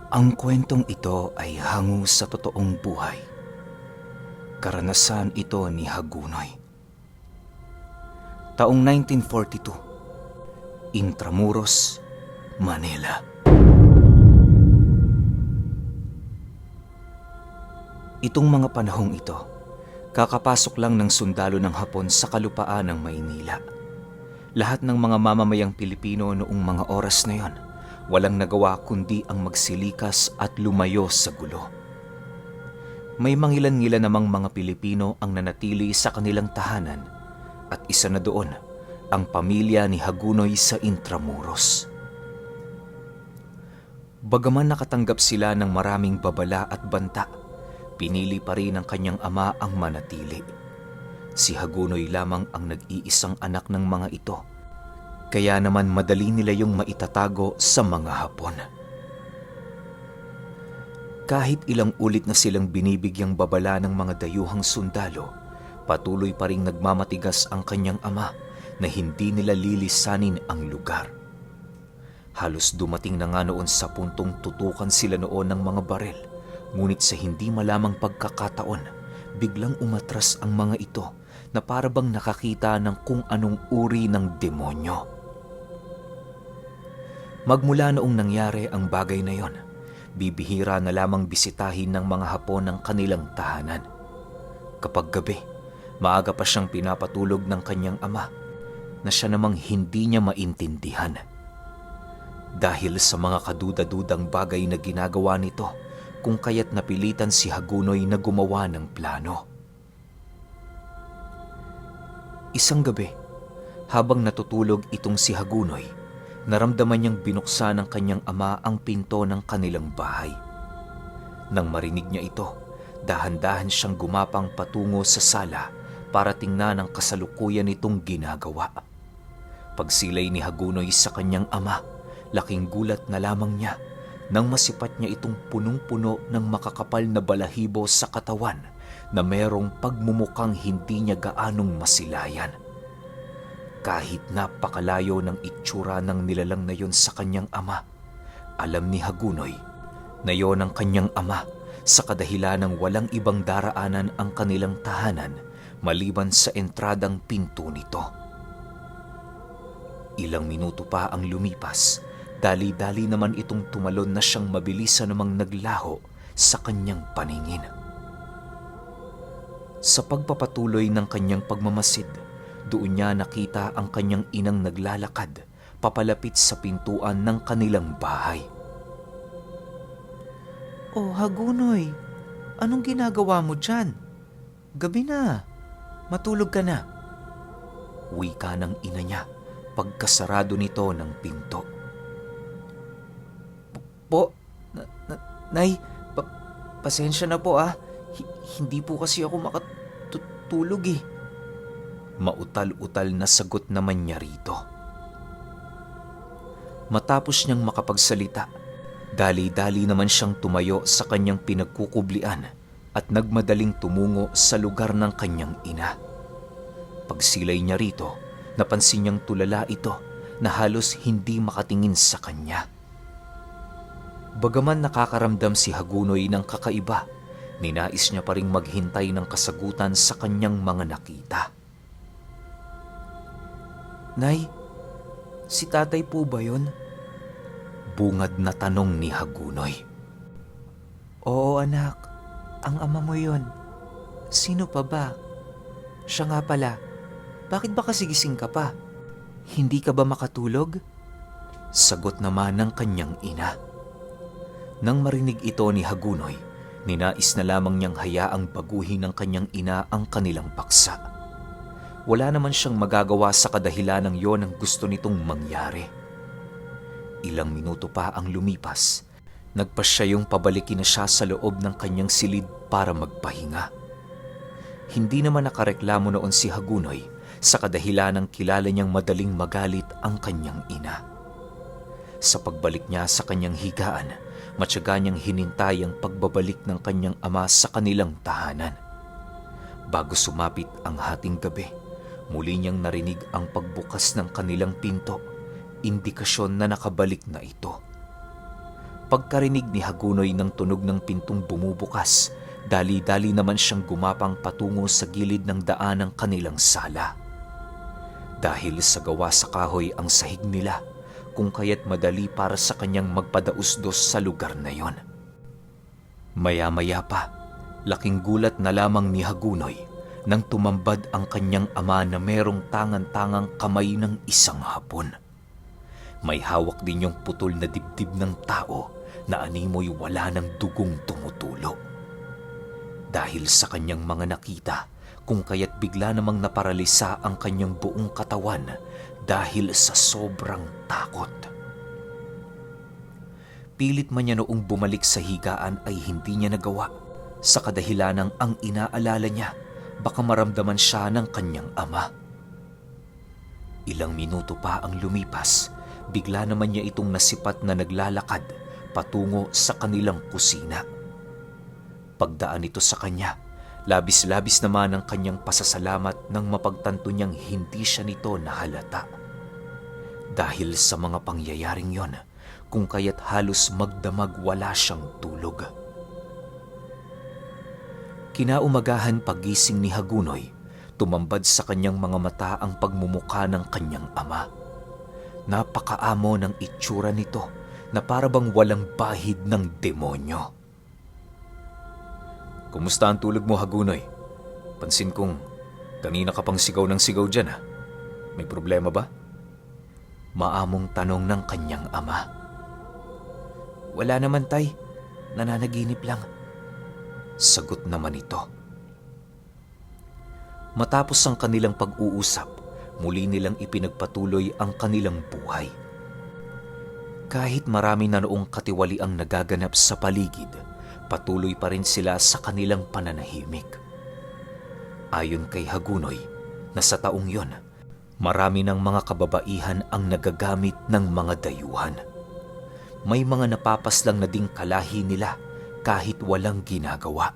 Ang kwentong ito ay hango sa totoong buhay. Karanasan ito ni Hagunoy. Taong 1942, Intramuros, Manila. Itong mga panahong ito, kakapasok lang ng sundalo ng Hapon sa kalupaan ng Maynila. Lahat ng mga mamamayang Pilipino noong mga oras na yon, walang nagawa kundi ang magsilikas at lumayo sa gulo. May mangilan-ngilan namang mga Pilipino ang nanatili sa kanilang tahanan at isa na doon ang pamilya ni Hagunoy sa Intramuros. Bagaman nakatanggap sila ng maraming babala at banta, pinili pa rin ng kanyang ama ang manatili. Si Hagunoy lamang ang nag-iisang anak ng mga ito, kaya naman madali nila yung maitatago sa mga Hapon. Kahit ilang ulit na silang binibigyang babala ng mga dayuhang sundalo, patuloy pa ring nagmamatigas ang kanyang ama na hindi nila lilisanin ang lugar. Halos dumating na nga noon sa puntong tutukan sila noon ng mga barel, ngunit sa hindi malamang pagkakataon, biglang umatras ang mga ito na para bang nakakita ng kung anong uri ng demonyo. Magmula noong nangyari ang bagay na yon, bibihira na lamang bisitahin ng mga Hapon ang kanilang tahanan. Kapag gabi, maaga pa siyang pinapatulog ng kanyang ama na siya namang hindi niya maintindihan. Dahil sa mga kaduda-dudang bagay na ginagawa nito, kung kaya't napilitan si Hagunoy na gumawa ng plano. Isang gabi, habang natutulog itong si Hagunoy, naramdaman niyang binuksan ng kanyang ama ang pinto ng kanilang bahay. Nang marinig niya ito, dahan-dahan siyang gumapang patungo sa sala para tingnan ang kasalukuyan nitong ginagawa. Pagsilay ni Hagunoy sa kanyang ama, laking gulat na lamang niya nang masipat niya itong punong-puno ng makakapal na balahibo sa katawan na merong pagmumukhang hindi niya gaanong masilayan. Kahit napakalayo ng itsura ng nilalang na yon sa kanyang ama, alam ni Hagunoy na yon ang kanyang ama sa kadahilan ng walang ibang daraanan ang kanilang tahanan maliban sa entradang pinto nito. Ilang minuto pa ang lumipas, dali-dali naman itong tumalon na siyang mabilisan namang naglaho sa kanyang paningin. Sa pagpapatuloy ng kanyang pagmamasid, doon niya nakita ang kanyang inang naglalakad papalapit sa pintuan ng kanilang bahay. Oh, Hagunoy, anong ginagawa mo dyan? Gabi na, matulog ka na. Wika ng ina niya pagkasarado nito ng pinto. Po, Nay, pasensya na po ah. Hindi po kasi ako makatulog eh. Mautal-utal na sagot naman niya rito. Matapos niyang makapagsalita, dali-dali naman siyang tumayo sa kanyang pinagkukublian at nagmadaling tumungo sa lugar ng kanyang ina. Pagsilay niya rito, napansin niyang tulala ito na halos hindi makatingin sa kanya. Bagaman nakakaramdam si Hagunoy ng kakaiba, ninais niya pa ring maghintay ng kasagutan sa kanyang mga nakita. Nay, si tatay po ba yun? Bungad na tanong ni Hagunoy. Oo anak, ang ama mo yun. Sino pa ba? Siya nga pala, bakit ba kasi gising ka pa? Hindi ka ba makatulog? Sagot naman ng kanyang ina. Nang marinig ito ni Hagunoy, ninais na lamang niyang hayaang baguhin ng kanyang ina ang kanilang paksa. Wala naman siyang magagawa sa kadahilanang yon ang gusto nitong mangyari. Ilang minuto pa ang lumipas, nagpasya yung pabalikin na siya sa loob ng kanyang silid para magpahinga. Hindi naman nakareklamo noon si Hagunoy sa kadahilanang kilala niyang madaling magalit ang kanyang ina. Sa pagbalik niya sa kanyang higaan, matyaga niyang hinintay ang pagbabalik ng kanyang ama sa kanilang tahanan. Bago sumapit ang hating gabi, muli niyang narinig ang pagbukas ng kanilang pinto, indikasyon na nakabalik na ito. Pagkarinig ni Hagunoy ng tunog ng pintong bumubukas, dali-dali naman siyang gumapang patungo sa gilid ng daan ng kanilang sala. Dahil sa gawa sa kahoy ang sahig nila, kung kaya't madali para sa kanyang magpadausdos sa lugar na yon. Maya-maya pa, laking gulat na lamang ni Hagunoy nang tumambad ang kanyang ama na merong tangan-tangang kamay ng isang hapon. May hawak din yung putol na dibdib ng tao na animoy wala ng dugong tumutulo. Dahil sa kanyang mga nakita, kung kaya't bigla namang naparalisa ang kanyang buong katawan dahil sa sobrang takot. Pilit man niya noong bumalik sa higaan ay hindi niya nagawa, sa kadahilanang ang inaalala niya baka maramdaman siya ng kanyang ama. Ilang minuto pa ang lumipas, bigla naman niya itong nasipat na naglalakad patungo sa kanilang kusina. Pagdaan ito sa kanya, labis-labis naman ang kanyang pasasalamat nang mapagtanto niyang hindi siya nito nahalata. Dahil sa mga pangyayaring yon, kung kaya't halos magdamag wala siyang tulog. Kinaumagahan pagising ni Hagunoy, tumambad sa kanyang mga mata ang pagmumuka ng kanyang ama. Napakaamo ng itsura nito na parabang walang bahid ng demonyo. Kumusta ang tulog mo, Hagunoy? Pansin kong kanina ka pang sigaw ng sigaw dyan, ha? May problema ba? Maamong tanong ng kanyang ama. Wala naman, tay. Nananaginip lang. Sagot naman ito. Matapos ang kanilang pag-uusap, muli nilang ipinagpatuloy ang kanilang buhay. Kahit marami na noong katiwali ang nagaganap sa paligid, patuloy pa rin sila sa kanilang pananahimik. Ayon kay Hagunoy, na sa taong yon, marami ng mga kababaihan ang nagagamit ng mga dayuhan. May mga napapaslang na ding kalahi nila kahit walang ginagawa.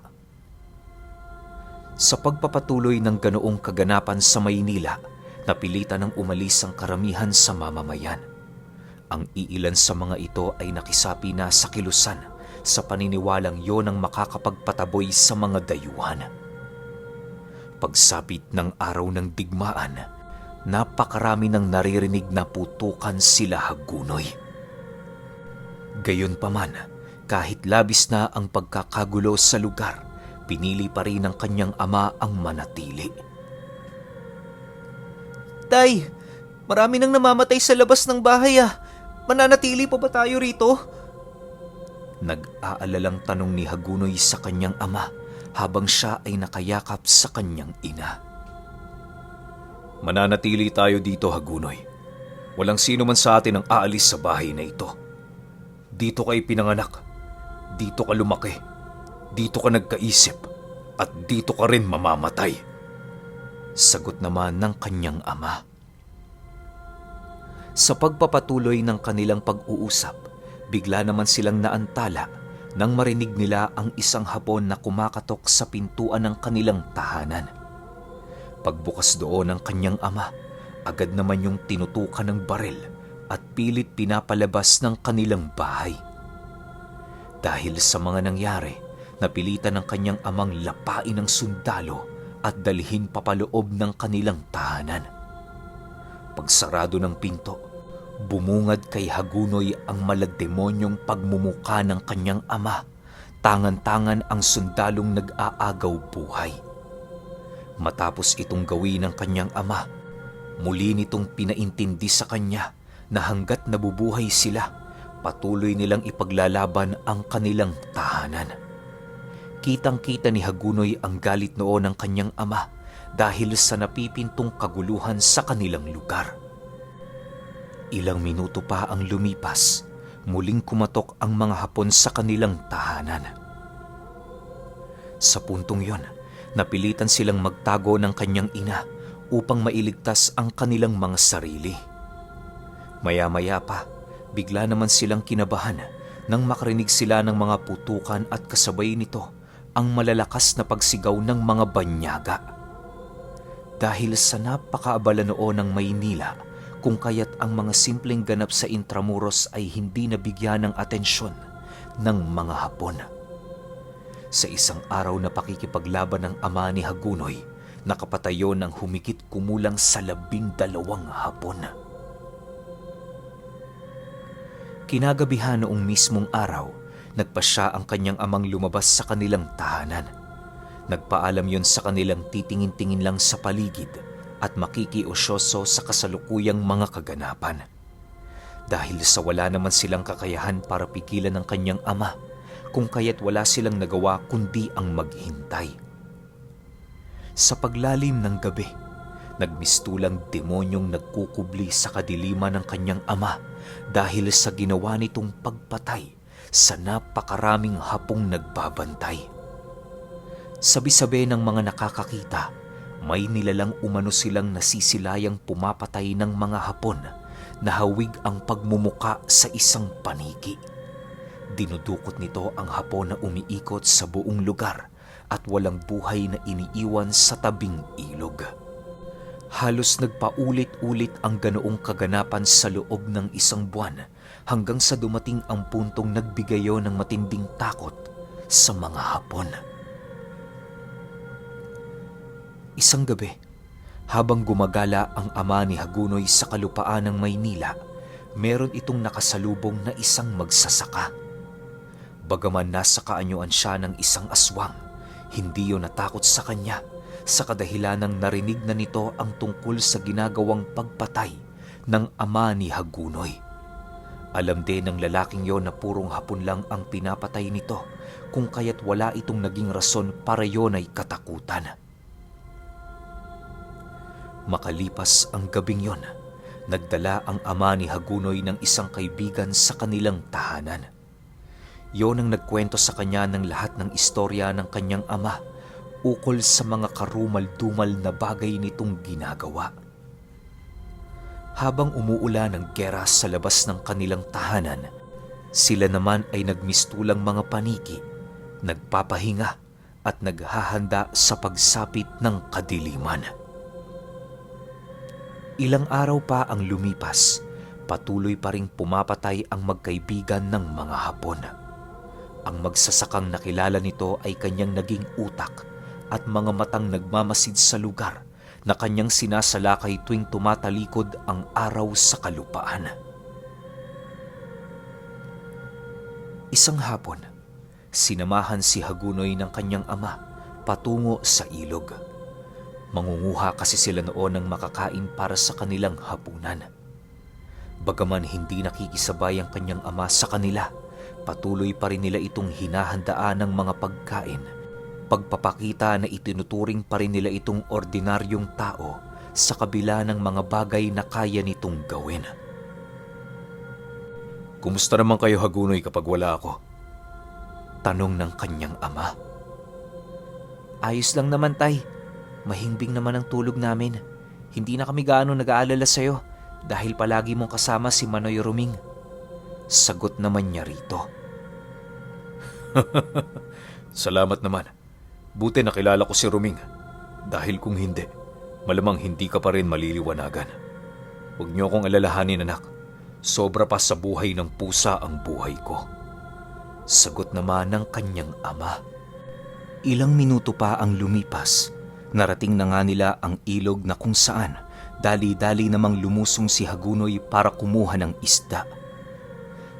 Sa pagpapatuloy ng ganoong kaganapan sa Maynila, napilitan ng umalis ang karamihan sa mamamayan. Ang iilan sa mga ito ay nakisapi na sa kilusan sa paniniwalang yon ang makakapagpataboy sa mga dayuhan. Pagsapit ng araw ng digmaan, napakarami ng naririnig na putukan sila Hagunoy. Gayunpaman, kahit labis na ang pagkakagulo sa lugar, pinili pa rin ng kanyang ama ang manatili. Tay, marami nang namamatay sa labas ng bahay ah. Mananatili pa ba tayo rito? Nag-aalalang tanong ni Hagunoy sa kanyang ama habang siya ay nakayakap sa kanyang ina. Mananatili tayo dito, Hagunoy. Walang sino man sa atin ang aalis sa bahay na ito. Dito ka ipinanganak, dito ka lumaki, dito ka nagkaisip, at dito ka rin mamamatay. Sagot naman ng kanyang ama. Sa pagpapatuloy ng kanilang pag-uusap, bigla naman silang naantala nang marinig nila ang isang hapon na kumakatok sa pintuan ng kanilang tahanan. Pagbukas doon ng kanyang ama, agad naman yung tinutukan ng baril at pilit pinapalabas ng kanilang bahay. Dahil sa mga nangyari, napilitan ng kanyang amang lapain ng sundalo at dalhin papaloob ng kanilang tahanan. Pagsarado ng pinto, bumungad kay Hagunoy ang malademonyong pagmumuka ng kanyang ama. Tangan-tangan ang sundalong nag-aagaw buhay. Matapos itong gawin ng kanyang ama, muli nitong pinaintindi sa kanya na hanggat nabubuhay sila, patuloy nilang ipaglalaban ang kanilang tahanan. Kitang-kita ni Hagunoy ang galit noon ng kanyang ama dahil sa napipintong kaguluhan sa kanilang lugar. Ilang minuto pa ang lumipas, muling kumatok ang mga hapon sa kanilang tahanan. Sa puntong yon, napilitan silang magtago ng kanyang ina upang mailigtas ang kanilang mga sarili. Maya-maya pa, bigla naman silang kinabahan nang makarinig sila ng mga putukan at kasabay nito ang malalakas na pagsigaw ng mga banyaga. Dahil sa napakaabala noon ng Maynila, kung kaya't ang mga simpleng ganap sa Intramuros ay hindi nabigyan ng atensyon, ng mga Hapon. Sa isang araw na pakikipaglaban ng ama ni Hagunoy, nakapatayo ng humigit kumulang sa 12 Hapon. Kinagabihan noong mismong araw, nagpasya ang kanyang amang lumabas sa kanilang tahanan. Nagpaalam yon sa kanilang titingin-tingin lang sa paligid at makikiusyoso sa kasalukuyang mga kaganapan. Dahil sa wala naman silang kakayahan para pigilan ng kanyang ama, kung kaya't wala silang nagawa kundi ang maghintay. Sa paglalim ng gabi, nagmistulang demonyong nagkukubli sa kadiliman ng kanyang ama dahil sa ginawa nitong pagpatay sa napakaraming Hapong nagbabantay. Sabi-sabi ng mga nakakakita, may nilalang umano silang nasisilayang pumapatay ng mga Hapon na hawig ang pagmumuka sa isang paniki. Dinudukot nito ang Hapon na umiikot sa buong lugar at walang buhay na iniiwan sa tabing ilog. Halos nagpaulit-ulit ang ganoong kaganapan sa loob ng isang buwan hanggang sa dumating ang puntong nagbigayo ng matinding takot sa mga Hapon. Isang gabi, habang gumagala ang ama ni Hagunoy sa kalupaan ng Maynila, meron itong nakasalubong na isang magsasaka. Bagaman nasa kaanyuan siya ng isang aswang, hindi yun natakot sa kanya sa kadahilanang narinig na nito ang tungkol sa ginagawang pagpatay ng ama ni Hagunoy. Alam din ng lalaking yon na purong Hapon lang ang pinapatay nito, kung kaya't wala itong naging rason para yon ay katakutan. Makalipas ang gabing yon, nagdala ang ama ni Hagunoy ng isang kaibigan sa kanilang tahanan. Yon ang nagkwento sa kanya ng lahat ng istorya ng kanyang ama ukol sa mga karumal-dumal na bagay nitong ginagawa. Habang umuulan ng gera sa labas ng kanilang tahanan, sila naman ay nagmistulang mga paniki, nagpapahinga at naghahanda sa pagsapit ng kadiliman. Ilang araw pa ang lumipas, patuloy pa ring pumapatay ang magkaibigan ng mga Hapon. Ang magsasakang nakilala nito ay kanyang naging utak at mga matang nagmamasid sa lugar na kanyang sinasalakay tuwing tumatalikod ang araw sa kalupaan. Isang hapon, sinamahan si Hagunoy ng kanyang ama patungo sa ilog. Mangunguha kasi sila noon ng makakain para sa kanilang hapunan. Bagaman hindi nakikisabay ang kanyang ama sa kanila, patuloy pa rin nila itong hinahandaan ng mga pagkain. Pagpapakita na itinuturing pa rin nila itong ordinaryong tao sa kabila ng mga bagay na kaya nitong gawin. "Kumusta naman kayo, Hagunoy, kapag wala ako?" tanong ng kanyang ama. Ayos lang naman, tay. Mahimbing naman ang tulog namin. Hindi na kami gaano nag-aalala sa'yo dahil palagi mong kasama si Manoy Ruming. Sagot naman niya rito. "Salamat naman. Buti nakilala ko si Ruming. Dahil kung hindi, malamang hindi ka pa rin maliliwanagan. Huwag niyo akong alalahanin, anak. Sobra pa sa buhay ng pusa ang buhay ko." Sagot naman ng kanyang ama. Ilang minuto pa ang lumipas. Narating na nga nila ang ilog na kung saan dali-dali namang lumusong si Hagunoy para kumuha ng isda.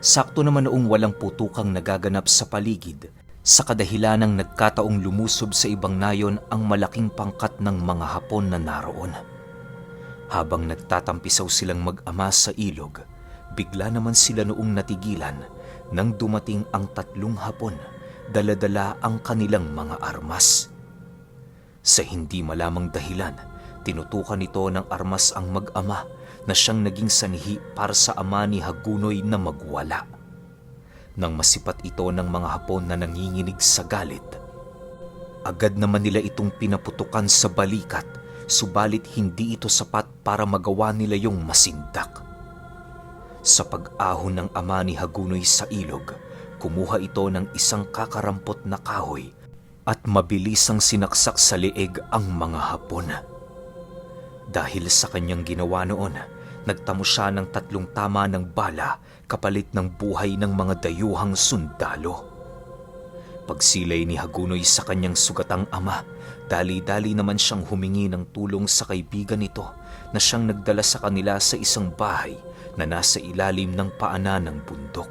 Sakto naman noong walang putukang nagaganap sa paligid, sa kadahilanang nagkataong lumusob sa ibang nayon ang malaking pangkat ng mga Hapon na naroon. Habang nagtatampisaw silang mag-ama sa ilog, bigla naman sila noong natigilan nang dumating ang 3 Hapon, dala-dala ang kanilang mga armas. Sa hindi malamang dahilan, tinutukan nito ng armas ang mag-ama na siyang naging sanhi para sa ama ni Hagunoy na magwala. Nang masipat ito ng mga Hapon na nanginginig sa galit, agad naman nila itong pinaputukan sa balikat, subalit hindi ito sapat para magawa nila yung masindak. Sa pag-ahon ng ama ni Hagunoy sa ilog, kumuha ito ng isang kakarampot na kahoy at mabilisang sinaksak sa leeg ang mga Hapon. Dahil sa kanyang ginawa noon, Nagtamo siya ng 3 tama ng bala kapalit ng buhay ng mga dayuhang sundalo. Pagsilay ni Hagunoy sa kanyang sugatang ama, dali-dali naman siyang humingi ng tulong sa kaibigan nito na siyang nagdala sa kanila sa isang bahay na nasa ilalim ng paanan ng bundok.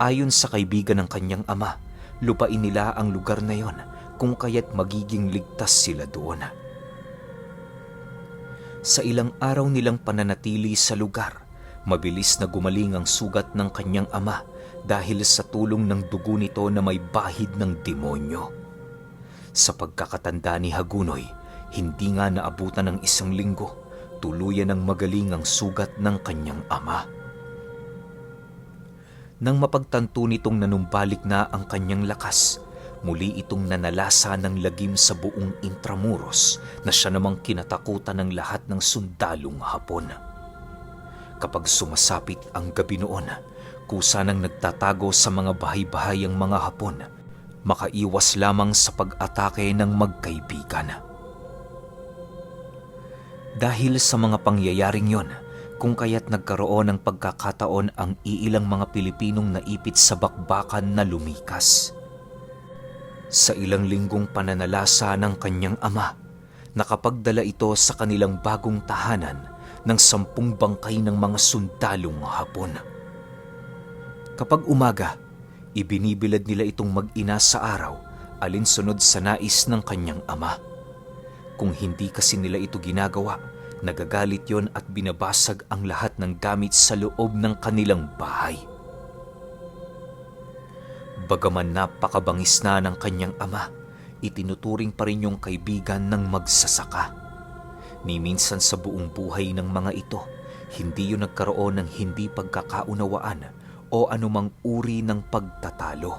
Ayon sa kaibigan ng kanyang ama, lupain nila ang lugar na yon kung kaya't magiging ligtas sila doon. Sa ilang araw nilang pananatili sa lugar, mabilis na gumaling ang sugat ng kanyang ama dahil sa tulong ng dugo nito na may bahid ng demonyo. Sa pagkakatanda ni Hagunoy, hindi nga naabutan ng 1 linggo, tuluyan ng magaling ang sugat ng kanyang ama. Nang mapagtanto nitong nanumbalik na ang kanyang lakas, muli itong nanalasa ng lagim sa buong Intramuros na siya namang kinatakutan ng lahat ng sundalong Hapon. Kapag sumasapit ang gabi noon, kusa nang nagtatago sa mga bahay-bahay ang mga Hapon, makaiwas lamang sa pag-atake ng magkaibigan. Dahil sa mga pangyayaring yon, kung kaya't nagkaroon ng pagkakataon ang iilang mga Pilipinong naipit sa bakbakan na lumikas. Sa ilang linggong pananalasa ng kanyang ama, nakapagdala ito sa kanilang bagong tahanan ng 10 bangkay ng mga sundalong Hapon. Kapag umaga, ibinibilad nila itong mag-ina sa araw alinsunod sa nais ng kanyang ama. Kung hindi kasi nila ito ginagawa, nagagalit yon at binabasag ang lahat ng gamit sa loob ng kanilang bahay. Bagaman napakabangis na ng kanyang ama, itinuturing pa rin yung kaibigan ng magsasaka. Ni minsan sa buong buhay ng mga ito, hindi yun nagkaroon ng hindi pagkakaunawaan o anumang uri ng pagtatalo.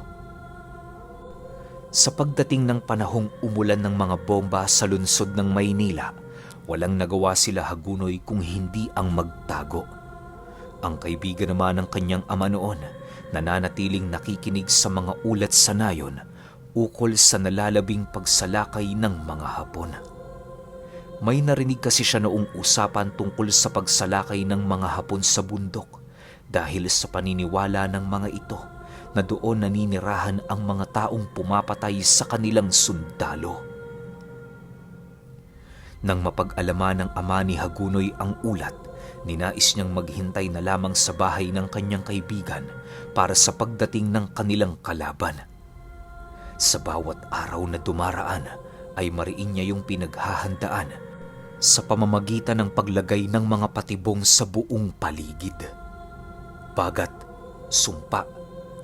Sa pagdating ng panahong umulan ng mga bomba sa lungsod ng Maynila, walang nagawa sila Hagunoy kung hindi ang magtago. Ang kaibigan naman ng kanyang ama noon, nananatiling nakikinig sa mga ulat sa nayon ukol sa nalalabing pagsalakay ng mga Hapon. May narinig kasi siya noong usapan tungkol sa pagsalakay ng mga Hapon sa bundok dahil sa paniniwala ng mga ito na doon naninirahan ang mga taong pumapatay sa kanilang sundalo. Nang mapag-alaman ng ama ni Hagunoy ang ulat, ninais niyang maghintay na lamang sa bahay ng kanyang kaibigan para sa pagdating ng kanilang kalaban. Sa bawat araw na dumaraan ay mariin niya yung pinaghahandaan sa pamamagitan ng paglagay ng mga patibong sa buong paligid. Bagat, sumpa,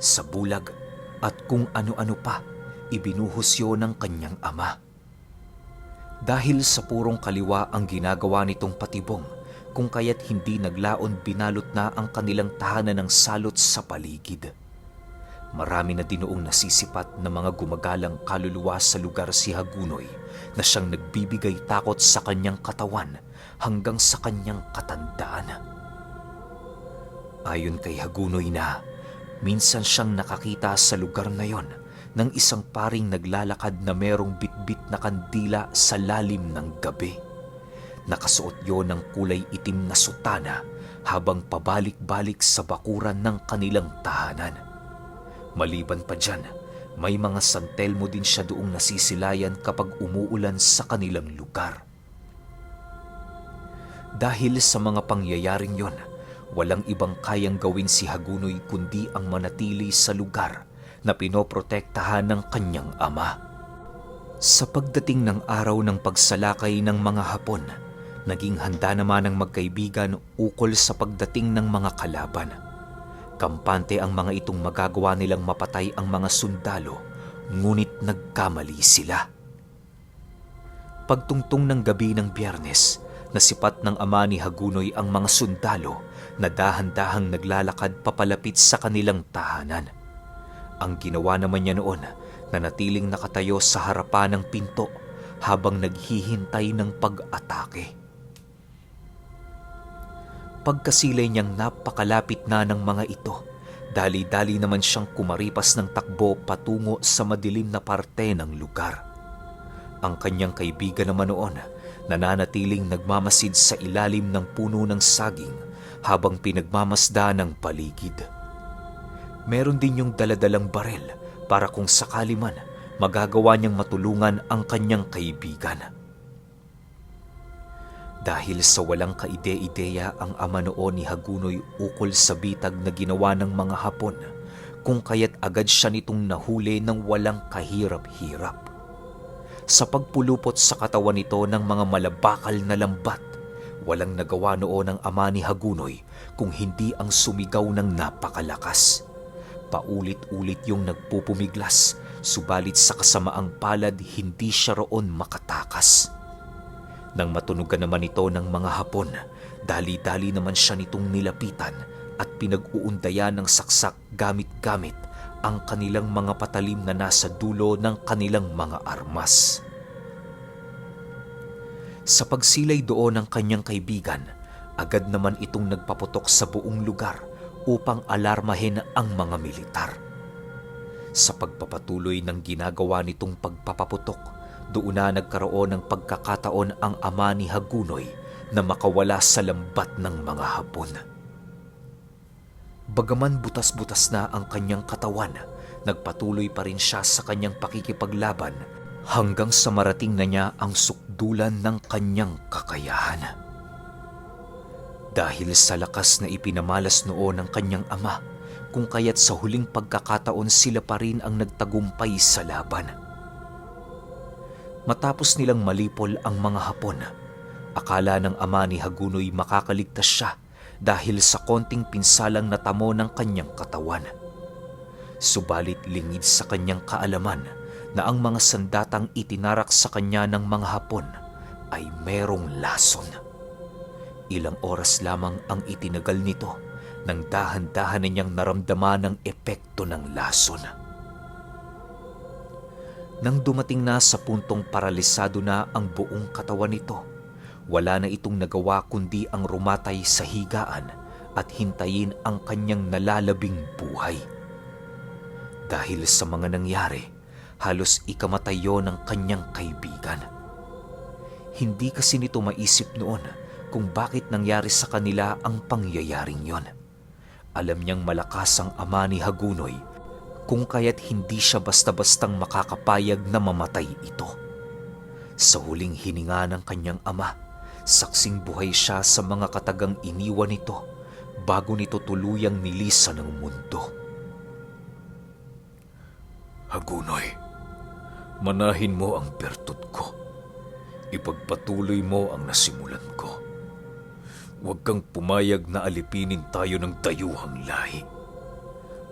sabulag at kung ano-ano pa ibinuhos yun ng kanyang ama. Dahil sa purong kaliwa ang ginagawa nitong patibong, kung kaya't hindi naglaon binalot na ang kanilang tahanan ng salot sa paligid. Marami na din noong nasisipat na mga gumagalang kaluluwa sa lugar si Hagunoy na siyang nagbibigay takot sa kanyang katawan hanggang sa kanyang katandaan. Ayon kay Hagunoy na, minsan siyang nakakita sa lugar na yon ng isang paring naglalakad na merong bitbit na kandila sa lalim ng gabi. Nakasuot yon ng kulay itim na sutana habang pabalik-balik sa bakuran ng kanilang tahanan. Maliban pa dyan, may mga santelmo din siya doong nasisilayan kapag umuulan sa kanilang lugar. Dahil sa mga pangyayaring yon, walang ibang kayang gawin si Hagunoy kundi ang manatili sa lugar na pinoprotektahan ng kanyang ama. Sa pagdating ng araw ng pagsalakay ng mga Hapon, naging handa naman ang magkaibigan ukol sa pagdating ng mga kalaban. Kampante ang mga itong magagawa nilang mapatay ang mga sundalo, ngunit nagkamali sila. Pagtungtong ng gabi ng Biyernes, nasipat ng ama ni Hagunoy ang mga sundalo na dahan-dahang naglalakad papalapit sa kanilang tahanan. Ang ginawa naman niya noon, nanatiling nakatayo sa harapan ng pinto habang naghihintay ng pag-atake. Pagkasilay niyang napakalapit na ng mga ito, dali-dali naman siyang kumaripas ng takbo patungo sa madilim na parte ng lugar. Ang kanyang kaibigan naman noon, nananatiling nagmamasid sa ilalim ng puno ng saging habang pinagmamasda ng paligid. Meron din yung daladalang barel para kung sakali man magagawa niyang matulungan ang kanyang kaibigan. Dahil sa walang kaide-ideya ang ama noon ni Hagunoy ukol sa bitag na ginawa ng mga Hapon, kung kaya't agad siya nitong nahuli ng walang kahirap-hirap. Sa pagpulupot sa katawan nito ng mga malabakal na lambat, walang nagawa noon ang ama ni Hagunoy kung hindi ang sumigaw ng napakalakas. Paulit-ulit yung nagpupumiglas, subalit sa kasamaang palad hindi siya roon makatakas. Nang matunugan naman ito ng mga Hapon, dali-dali naman siya nitong nilapitan at pinag-uundayan ng saksak gamit-gamit ang kanilang mga patalim na nasa dulo ng kanilang mga armas. Sa pagsilay doon ng kanyang kaibigan, agad naman itong nagpaputok sa buong lugar upang alarmahin ang mga militar. Sa pagpapatuloy ng ginagawa nitong pagpapaputok, doon na nagkaroon ng pagkakataon ang ama ni Hagunoy na makawala sa lambat ng mga Hapon. Bagaman butas-butas na ang kanyang katawan, nagpatuloy pa rin siya sa kanyang pakikipaglaban hanggang sa marating na niya ang sukdulan ng kanyang kakayahan. Dahil sa lakas na ipinamalas noon ng kanyang ama, kung kaya't sa huling pagkakataon sila pa rin ang nagtagumpay sa laban. Matapos nilang malipol ang mga Hapon, akala ng ama ni Hagunoy makakaligtas siya dahil sa konting pinsalang natamo ng kanyang katawan. Subalit lingid sa kanyang kaalaman na ang mga sandatang itinarak sa kanya ng mga Hapon ay merong lason. Ilang oras lamang ang itinagal nito nang dahan-dahan na niyang naramdaman ang epekto ng lason. Nang dumating na sa puntong paralisado na ang buong katawan nito, wala na itong nagawa kundi ang rumatay sa higaan at hintayin ang kanyang nalalabing buhay. Dahil sa mga nangyari, halos ikamatay yon ng kanyang kaibigan. Hindi kasi nito maisip noon kung bakit nangyari sa kanila ang pangyayaring yon. Alam niyang malakas ang ama ni Hagunoy, kung kaya't hindi siya basta-bastang makakapayag na mamatay ito. Sa huling hininga ng kanyang ama, saksing buhay siya sa mga katagang iniwan nito bago nito tuluyang nilisan ng mundo. Hagunoy, manahin mo ang bertud ko. Ipagpatuloy mo ang nasimulan ko. Huwag kang pumayag na alipinin tayo ng dayuhang lahi.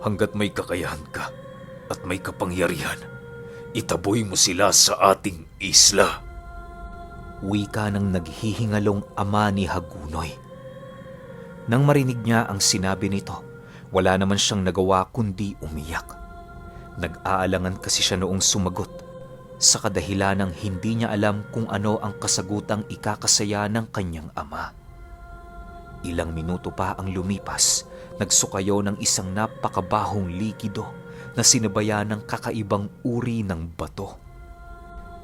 Hanggat may kakayahan ka at may kapangyarihan, itaboy mo sila sa ating isla. Wika ng naghihingalong ama ni Hagunoy. Nang marinig niya ang sinabi nito, wala naman siyang nagawa kundi umiyak. Nag-aalangan kasi siya noong sumagot, sa kadahilanang hindi niya alam kung ano ang kasagutang ikakasaya ng kanyang ama. Ilang minuto pa ang lumipas, nagsukayo ng isang napakabahong likido na sinabayan ng kakaibang uri ng bato.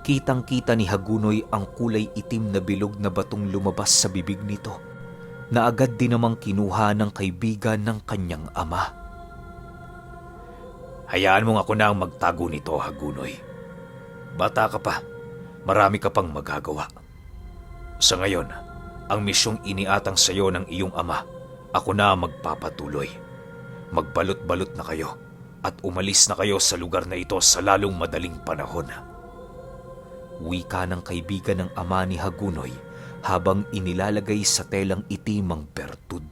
Kitang-kita ni Hagunoy ang kulay itim na bilog na batong lumabas sa bibig nito, na agad din namang kinuha ng kaibigan ng kanyang ama. Hayaan mong ako na ang magtago nito, Hagunoy. Bata ka pa, marami ka pang magagawa. Sa ngayon, ang misyong iniatang sa iyo ng iyong ama, ako na magpapatuloy. Magbalot-balot na kayo at umalis na kayo sa lugar na ito sa lalong madaling panahon. Wika ng kaibigan ng ama ni Hagunoy habang inilalagay sa telang itim ang bertud.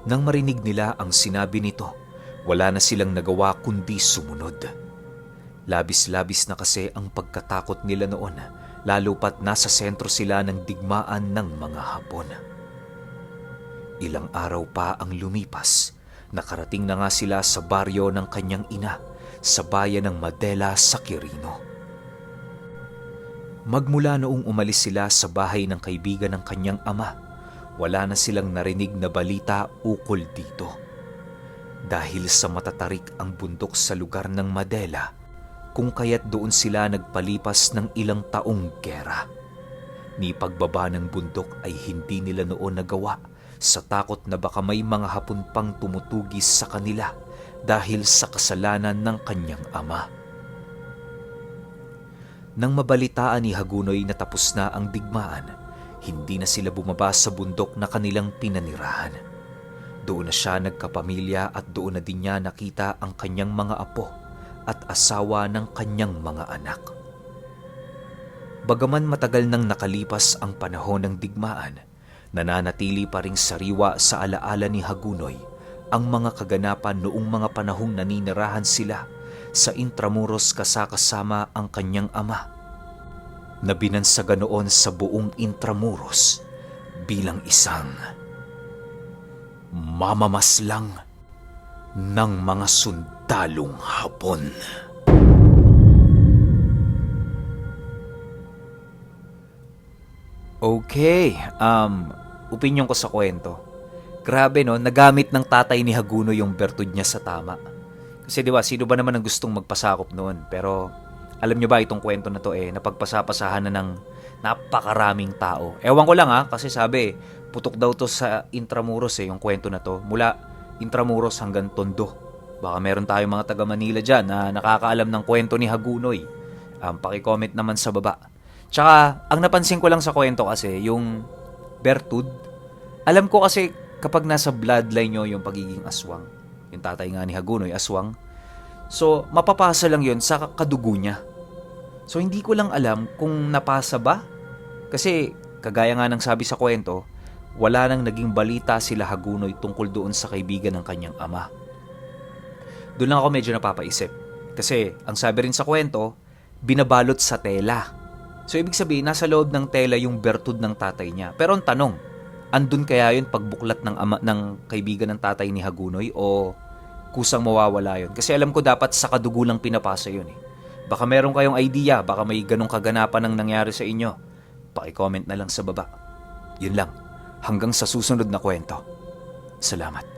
Nang marinig nila ang sinabi nito, wala na silang nagawa kundi sumunod. Labis-labis na kasi ang pagkatakot nila noon, lalo pat nasa sentro sila ng digmaan ng mga Hapon. Ilang araw pa ang lumipas, nakarating na nga sila sa baryo ng kanyang ina, sa bayan ng Madela sa Quirino. Magmula noong umalis sila sa bahay ng kaibigan ng kanyang ama, wala na silang narinig na balita ukol dito. Dahil sa matatarik ang bundok sa lugar ng Madela, kung kaya't doon sila nagpalipas ng ilang taong gera. Ni pagbaba ng bundok ay hindi nila noon nagawa sa takot na baka may mga Hapon pang tumutugis sa kanila dahil sa kasalanan ng kanyang ama. Nang mabalitaan ni Hagunoy na tapos na ang digmaan, hindi na sila bumaba sa bundok na kanilang pinanirahan. Doon na siya nagkapamilya at doon na din niya nakita ang kanyang mga apo at asawa ng kanyang mga anak. Bagaman matagal nang nakalipas ang panahon ng digmaan, nananatili pa ring sariwa sa alaala ni Hagunoy ang mga kaganapan noong mga panahong naninirahan sila sa Intramuros kasama ang kanyang ama, na binansaga noon sa buong Intramuros bilang isang mamamaslang ng mga sundalong Hapon. Okay, opinyon ko sa kwento. Grabe no, nagamit ng tatay ni Haguno yung bertud niya sa tama. Kasi di ba, sino ba naman ang gustong magpasakop noon? Pero alam nyo ba itong kwento na to napagpasapasahan na ng napakaraming tao. Ewan ko lang kasi sabi, putok daw to sa Intramuros yung kwento na to. Mula Intramuros hanggang Tondo. Baka meron tayong mga taga Manila dyan na nakakaalam ng kwento ni Hagunoy. Paki-comment naman sa baba. Tsaka, ang napansin ko lang sa kwento kasi, yung bertud, alam ko kasi kapag nasa bloodline nyo yung pagiging aswang, yung tatay nga ni Hagunoy, aswang, so mapapasa lang yun sa kadugo niya. So hindi ko lang alam kung napasa ba, kasi kagaya nga ng sabi sa kwento, wala nang naging balita sila Hagunoy tungkol doon sa kaibigan ng kanyang ama. Doon lang ako medyo napapaisip, kasi ang sabi rin sa kwento, binabalot sa tela. So ibig sabihin, nasa loob ng tela yung bertud ng tatay niya. Pero ang tanong, andun kaya yun pagbuklat ng ama ng kaibigan ng tatay ni Hagunoy o kusang mawawala yun? Kasi alam ko dapat sa kadugo lang pinapasa yun Baka meron kayong idea, baka may ganong kaganapan ang nangyari sa inyo. Paki-comment na lang sa baba. Yun lang, hanggang sa susunod na kwento. Salamat.